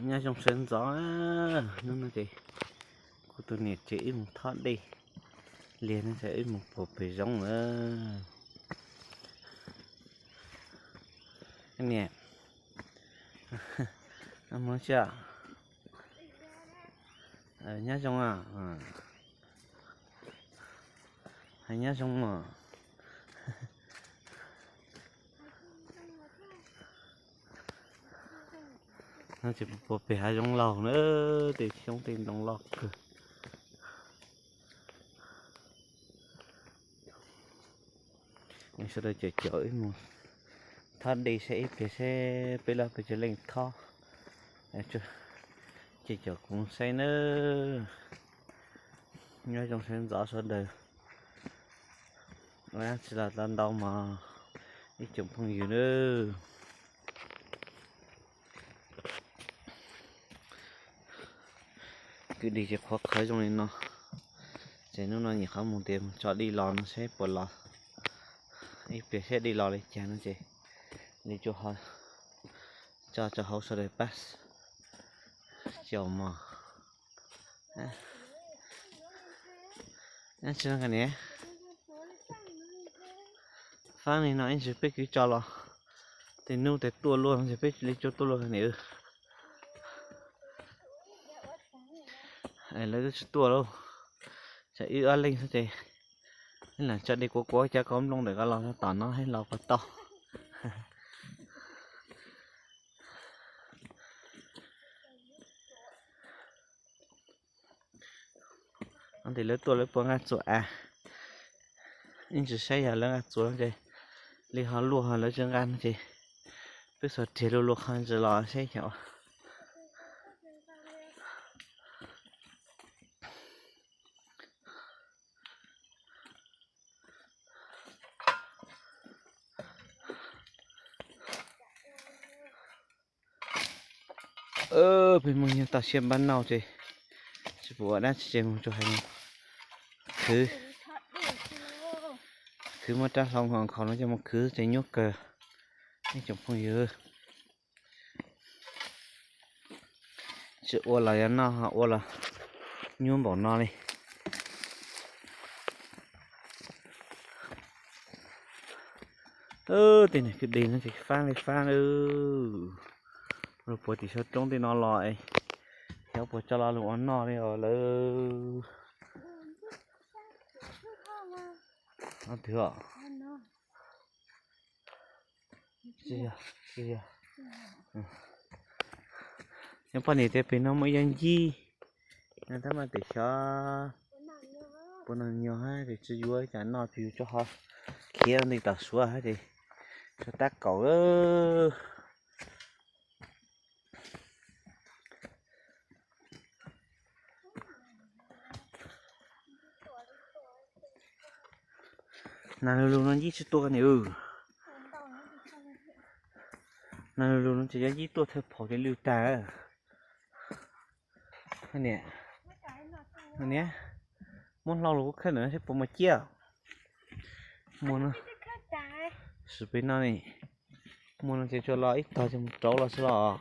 Nyob zoo sawv ntxov, hnub no ces kuv tus niam tsev wb mus thob dej, liag no ces wb mus puag pem zoov lawm. Niam, mus tsi, nyob zoo, hais nyob zoo mog. No ces puag pem hav zoov laug na, tej xyoob tej ntoo loj kawg. Sawv daws caum caum wb mus thob dej saib ib pliag seb peb laj peb caug leej thob. Ces caum kuv saib nawb. Nyob zoo sawv ntxov sawv daws. Ua dab tsi los tau ntau mog ib tsoom phooj ywg nawb. Kwj deg ces qhuav qhawv zoo li no, ces hnub no nyuam qhuav mus tias mus tso dej los no seb puas los, ib pliag seb dej los li cas no ces li tso, tso hauv sawv daws pab xyaum mog. Niam, faab li no ib ntsis peb kwv tso los, tej nub tes tuaj luaj no ces peb li tso tuaj luaj niam. Lawv twb tsis tuaj lauj, tsam wb ob leeg xwb ces ib leeg tso dej kuav kuav cov kaus nplooj ntawm ko los tom no thiab los puas tau. Ces lawv tuaj lawv puas nqa txuas av, ib ntsis saib yog lawv nqa txuas ces li ho luaj, ho lawv tsis nqa no ces peb xuas riam luaj luaj qhov ntsis los seb xyov. Peb Hmoob nyob toj siab npab nauj ces tsis pom ua dab tsi ces mus rau hauv, khwv, khwv muab rab hlau nkhaus no coj mus khwv ces nyuaj kawg ib tsoom phooj ywg. Tsis ua los yog noj, ho ua los nyuaj npaum no li. Tej niag kwj deg no ces faab li faab lawm. Lug puag tim saum roob tej no los es xyov puas tso lo lug ua noj li os lawm. Twg os? Nyob poj niam tias pem no muaj ib yog ncib, tab mas tes xyov puas noj nyuag hab ces tsis yuav cas noj, tsis yuav tso ho khiav nti tom suav hab ces tso tab kaum lawm. Nas lug lug no ncib tsis tuaj niam. Nas lug lug no ces cov ncib tuaj thawj phaum ces lwj tag. Niam, niam, muab hlau lug kuv khawb ntawm no seb puas muaj ciaj. Muaj no. Sim pem no ne. Muaj no ces tsuas los ib tog ces mus rauv los xwb los.